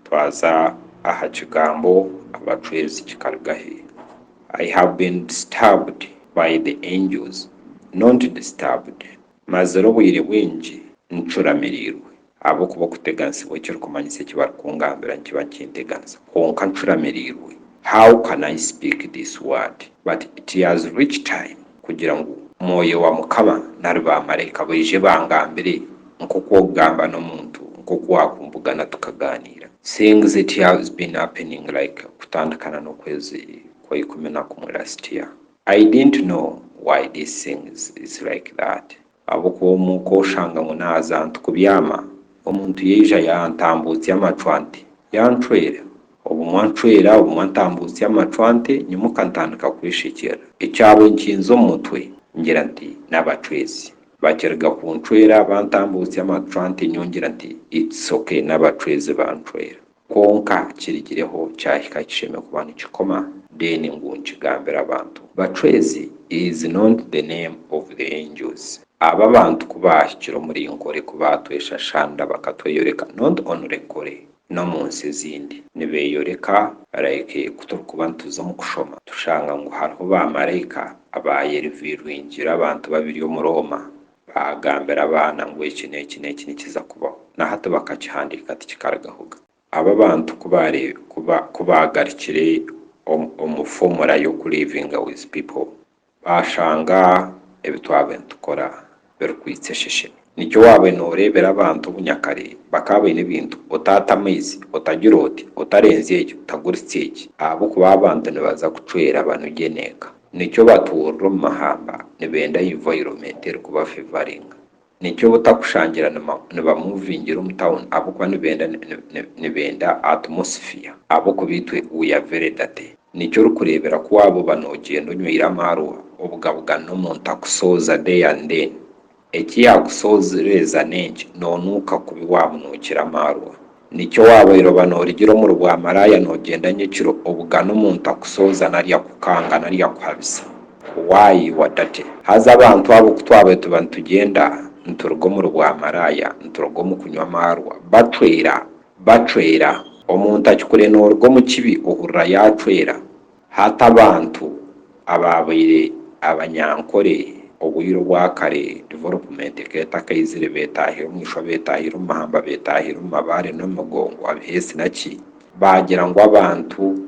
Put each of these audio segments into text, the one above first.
Twaza aha kigambo abacwezi kikaruga hi? I have been disturbed by the angels, not disturbed, Mazire obwire bwingi ncuramiririirwe, ahabw'okuba okuteganisibwa ekirikumanyisa eki barikungambira nikiba nikinteganisa. Kwonka ncuramiririirwe, how can I speak this word? But it has reached time kugira ngu Mwoyo wa Mukama nari baamaraika baije bangambire nk'oku okugamba n'omuntu, nk'oku waakumbugana tukagaaniira. Things it has been happening like kutandikana n'okwezi kwa Ikumi-na-kumwe last year. I didn't know why this things is like that ahabw'okuba omuka oshanga ngu naaza nti kubyama omuntu yaija yantambuutsya amacwante yancwera obumwe ancwera obumwe antambuutsya amacwante nyimuka ntandika kweshekyerera ekyabo nkinza omu mutwe ngira nti n'abacwezi bakiruga kuncwera bantambuutsya amacwante nyowe ngira nti it's ok n'abacwezi bancwera. Kwonka kirigireho kyahika kishemeriire kuba nikikoma then ngu nkigambire abantu. Bacwezi is not the name of the angels. Aba abantu ku baahikire omuri Nkore ku baatweshashanda bakatweyoreka not only Nkore n'omu nsi ezindi nibeeyoreka like ku turikuba nituza omu kushoma tushanga ngu hariho baamaraika abaayeriviirwingire abantu babiri omu Rooma Baagambira abaana ngu eki n'eki n'eki nikiza kubaho. Na hati bakakihandiika tikikarugahoga. Abo abantu ku ku baagarukire omu fomura y'oku livinga with people, baashanga ebi twabaire nitukora birikwitsa esheshemi. Nikyo waabaire nooreebera abantu obunyakare bakaba baine ebintu, otaata amaizi, otagira oti, otarenzya eki, otaguritsa eki. Ahabw'okuba abantu nibaza kucwera banugye n'eka. Nikyo batuurira omu mahamba nibenda environment erikuba favoringa. Nikyo otakushangira niba movingira omu town ahabw'okuba nibenda nibenda atmosphere ahabw'okuba itwe we are very dirty. Nikyo orikureebera ku waaba oba nogyenda onyweire amaarwa obugabugana n'omuntu akusooza there and then. Eki yaakusoozereza n'enki? Noonuuka kubi waamunuukira amaarwa. Nikyo waabaire oba noorigira omuri bwamaraaya noogyenda nyekiro obugana omuntu akusooza nari akukanga nari akuhabisa. Why wadate? Haza abantu abo ku twabaire tuba nitugyenda nituruga omuri bwamaraaya, nituruga omu kunywa amaarwa, bacwera, bacwera. Omuntu akikure nooruga omu kibi ohurira yaacwera. Hati abantu abaabaire Abanyankore obwire obwa kare development ekaba etakaizire beetaahire omu ishwa, beetaahire omu mahamba, beetaahire omu mabaare n'omu migongo abiheesi na ki, baagira ngu abantu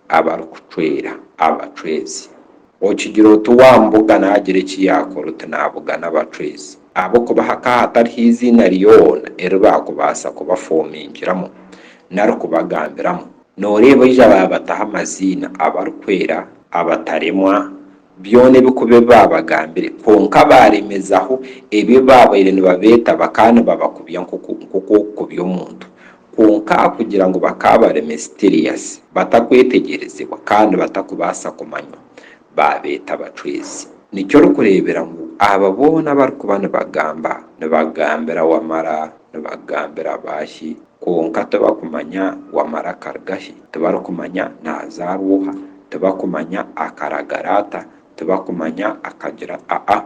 abarikucwera, abacwezi. Okigira oti waamubugana agira eki yaakora oti naabugana abacwezi. Ahabw'okuba hakaba hatariho eiziina ryona eri baakubaasa kubafoomingiramu nari kubagambiramu. Nooreeba aija baabataho amaziina abarikwera, abataremwa, byona ebikuba ebi baabagambire, kwonka baaremezaho ebi baabaire nibabeeta bakaba nibabakubya nk'oku okukubya omuntu. Kwonka kugira ngu bakaba bari mysterious, batakwetegyerezibwa kandi batakubaasa kumanywa, baabeeta abacwezi. Nikyo orikureebera ngu aba boona abarikuba nibagamba, nibagambira Wamara, nibagambira baahi, kwonka tibakumanya Wamara akaruga hi, tibarikumanya naazaarwa oha, tibakumanya akaragara ata, tibakumanya akagira aa.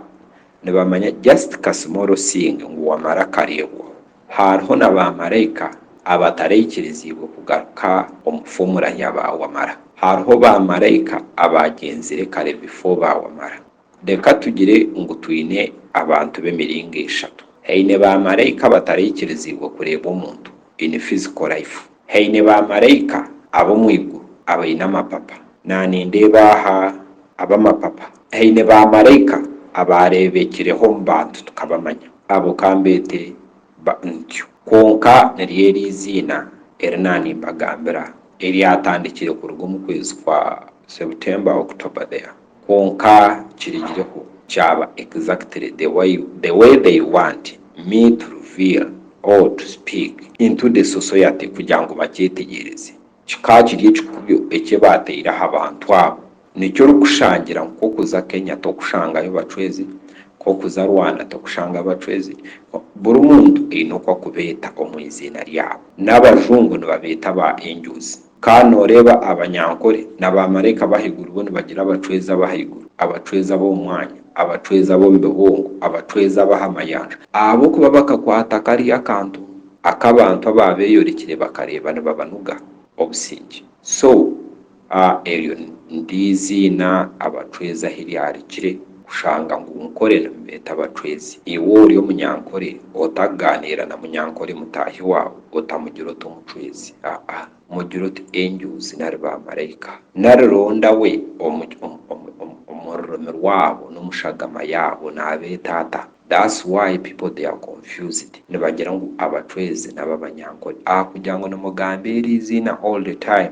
Nibamanya just ka small thing ngu Wamara akareebwaho. Hariho na baamaraika abataraikiriziibwe kugaruka omu fomura ya ba Wamara. Hariho baamaraika abaagyenzire kare before ba Wamara. Reka tugire ngu twine abantu b'emiringo eshatu. Haine baamaraika abataraikiriziibwe kureeba omuntu in physical life. Haine baamaraika ab'omu iguru abaine amapapa. Naanindeeba aha ab'amapapa. Haine baamaraika abaareebekireho omu bantu tukabamanya. Abo ka mbeete ba ntyo. Kwonka niryo eri eiziina eri naanimbagambira, eryatandikire kuruga omu kwezi kwa September, October there. Kwonka kirigireho kyaba exactly the way, the way they want me to reveal or to speak into the society kugira ngu bakyetegyereze. Kikaba kiri ekikubyo eki baateire aha bantu abo. Nikyo orikushangira nk'okuza Kenya tokushangayo bacwezi, nk'okuza Rwanda tokushangayo bacwezi. Buri muntu aine oku akubeeta omu iziina ryabo. N'abajungu nibabeeta ba angels. Ka nooreeba Abanyankore na baamaraika b'ahaiguru bo nibagira abacwezi ab'ahaiguru, abacwezi ab'omu mwanya, abacwezi ab'omu bibungo, abacwezi ab'aha mayanja. Ahabw'okuba bakakwata kariya kantu. Ak'abantu abaabeeyorekire bakareeba nibabanuga? Obusingye. So, a eryo n'eiziina abacwezi ahi ryarugire, kushanga ngu Nkore nimubeeta abacwezi. Iwe ori Omunyankore, otagaaniira na Munyankore mutaahi waawe, otamugira oti omucwezi. Aa, mugire oti angels nari baamaraika. Nari ronda we omu, omu, omu, omu, omu rurimi rwabo n'omu shagama yaabo naabeeta ata? That's why people they are confused nibagira ngu abacwezi nab'abanyankore ahakugira ngu nimugamba eri eiziina all the time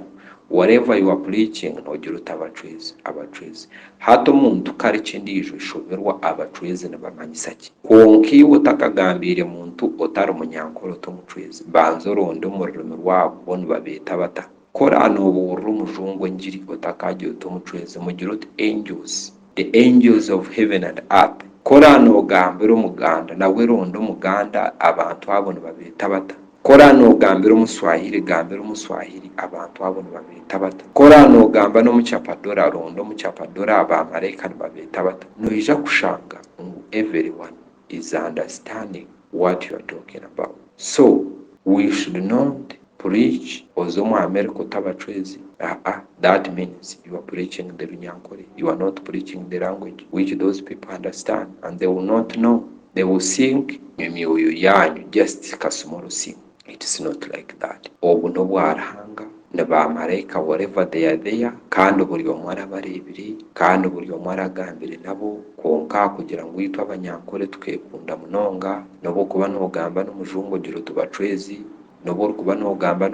whatever you are preaching nogira oti abacwezi abacwezi hati omuntu culture endiijo eshoberwa abacwezi nibamanyisa ki kwonka iwe otakagambiire muntu otari munyankore oti omucwezi banza oronde omu rurimi rwabo bo nibabeeta bata ku oranobuurira omujungu engiri otakagira oti omucwezi mugire oti angels The angels of heaven and earth. Ku oraanogambira Omuganda, nawe ronda Omuganda, abantu abo nibabeeta bata? Ku oraanogambira Omuswahili, gambira Omuswahili, abantu abo nibabeeta bata? Ku oraanogamba n'Omucapadora, ronda Omucapadora, baamaraika nibabeeta bata? Noija kushanga ngu everyone is understanding what you are talking about. So, we should not preach oze omu America ote abacwezi aa that means you are preaching the runyankore you are not preaching the language which those people understand and they will not know they will think emyoyo yanyu just ka small thing it's not like that obu n'obwa Ruhanga ni ba maraika whatever they are there kandi buri omwe arabareebire kandi buri omwe aragambire nabo kwonka kugira ngu itwe abanyankore tukekunda munonga n'obu okuba nogamba n'omujungu ogira oti bacwezi N'obu orikuba noogamba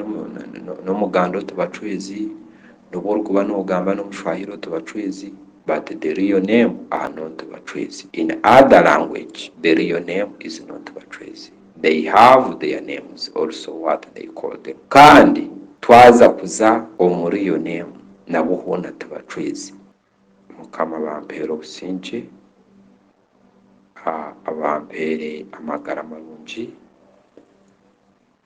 n'Omuganda oti Bacwezi, n'obu orikuba noogamba n'Omushwahili oti Bacwezi, but the real name are not Bacwezi. In other language, the real name is not Bacwezi. They have their names also what they call them. Kandi twaza kuza omu real name, nabwo hoona ti Bacwezi. Mukama abampeere obusingye, abampeere amagara marungi.